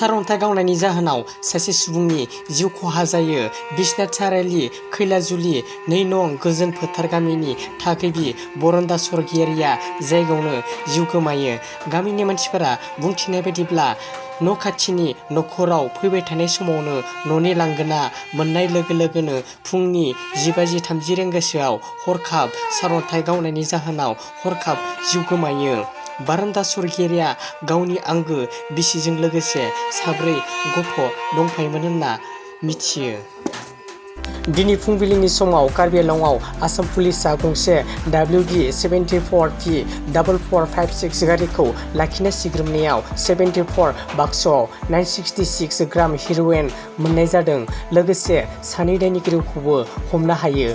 सारअन्थाइ गावनायनि जाहोनाव सासे सुबुंनि जिउ खहा जायो। बिश्वनाथ सारिआलि खैलाजुलि 2 नं गोजोन फोथार गामिनि थागिबि बरन्दा स्वर्गियारिया जायगायावनो जिउ गोमायो। गामिनि मानसिफोरा बुंथिनाय बायदिब्ला न' खाथिनि नखराव फैबाय थानाय समावनो न'नि लांगोना मोननाय लोगो लोगोनो फुंनि 10:30 रिंगासोआव हरखाब सारअन्थाइ गावनायनि जाहोनाव हरखाब जिउ गोमायो। बरन्दा स्वर्गियारिया गावनि आंगो बिसिजों लोगोसे 4 गथ' दंफायोमोन होनना मिथियो। दिनै फुंबिलिनि समाव कार्बि आंलंआव आसाम पुलिसआ गंसे WD-74P-4456 गारिखौ लाखिना सिग्रोमनायाव 74 बाक्सोआव 966 ग्राम हेर'इन मोननाय जादों। लोगोसे 2 दायनिगिरिखौबो हमनो हायो।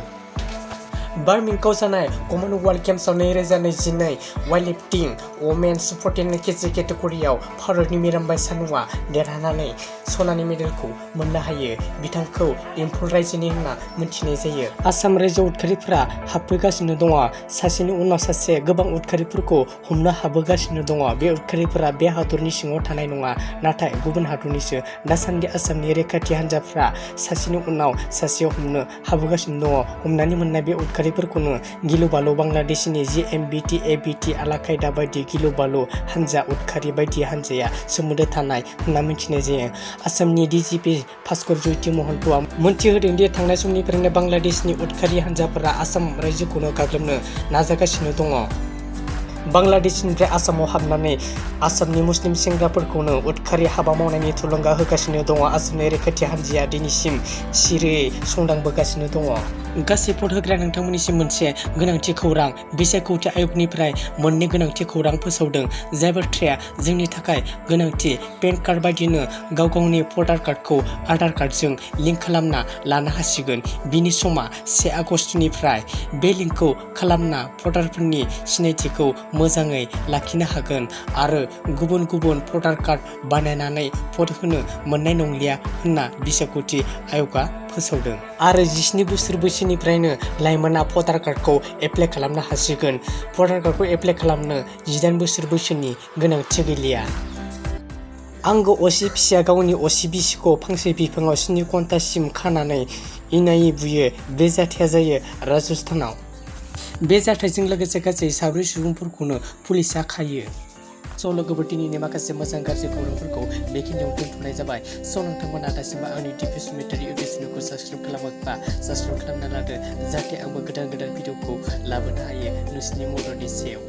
बार्मिंहामाव जानाय कमनवेल्थ गेम्सआव 2022 वेटलिफ्टिं वमेन्स 14 केजि केटेगरियाव भारतनि मिराबाइ चानुआ देरहानानै सनानि मेडेलखौ मोननो हायो। बिथांखौ इम्फल रायजोनि होनना मिथिनाय जायो। आसाम रायजोआव उदखारिफोरा हाबफैगासिनो दङ। सासेनि उनाव सासे गोबां उदखारिफोरखौ हमनो हाबोगासिनो दङ। बे उदखारिफोरा बे हादरनि सिङाव थानाय नङा, नाथाय गुबुन हादरनिसो। दासान्दि आसामनि रैखाथि हान्जाफ्रा सासेनि उनाव सासे हमनो हाबोगासिनो दङ। हमनानै मोननाय बे उदखारिफोरखौनो गिलु-बालु बांलादेशनि JMBT ABT आल-कायदा बायदि गिलु-बालु हान्जा उदखारि बायदि हान्जाया सोमोन्दो थानाय होनना मिथिनाय जायो। आसामनि DGP भास्कर ज्योति महन्तआ मोनथिहोदों दि थांनाय समनिफ्रायनो बांलादेशनि उदखारि हान्जाफोरा आसाम रायजोखौनो गाग्लोबनो नाजागासिनो दङ। बांलादेशनिफ्राय आसामाव हाबनानै आसामनि मुस्लिम सेंग्राफोरखौनो उदखारि हाबा मावनायनि थुलुंगा होगासिनो दङ। आसामनि रैखाथि हान्जाया दिनैसिम सिरियै संदांबोगासिनो दङ। गासै भट होग्रा नोंथांमोननिसिम मोनसे गोनांथि खौरां। बिसायख'थि आय'गनिफ्राय मोननै गोनांथि खौरां फोसावदों। जाय बाथ्राया जोंनि थाखाय गोनांथि। पेन कार्ड बायदिनो गाव गावनि भटार कार्डखौ आधार कार्डजों लिंक खालामना लानो हासिगोन। बिनि समा 1 आगस्तनिफ्राय। बे लिंकखौ खालामना भटारफोरनि सिनायथिखौ मोजाङै लाखिनो हागोन आरो गुबुन गुबुन भटार कार्ड बानायनानै भट होनो मोननाय नंलिया होनना बिसायख'थि आय'गआ फोसावदों। आरो 17 बोसोर बैसोनिफ्रायनो लाइमोनआ भटार कार्डखौ एप्लाइ खालामनो हासिगोन। भटार कार्डखौ एप्लाइ खालामनो 18 बोसोर बैसोनि गोनांथि गैलिया। आंगो असे फिसाया गावनि असे बिसिखौ फांसे बिफांआव 7 घन्टासिम खानानै इनायै बुयो। बे जाथाया जायो राजस्थानाव। बे जाथायजों लोगोसे गासै 4 सुबुंफोरखौनो पुलिसआ खायो। लोगोफोर, दिनैनि माखासे मोजां गाज्रि खौरांफोरखौ बेखिनियाव दोनथ'नाय जाबाय। नोंथांमोना दासिमबो आंनि डिपि सुमितारि इउटिउब चेनेलखौ साबस्क्राइब खालामाखैबा साबस्क्राइब खालामना लादो, जाहाथे आंबो गोदान भिडिअखौ लाबोनो हायो नोंसिनि मददनि सायाव।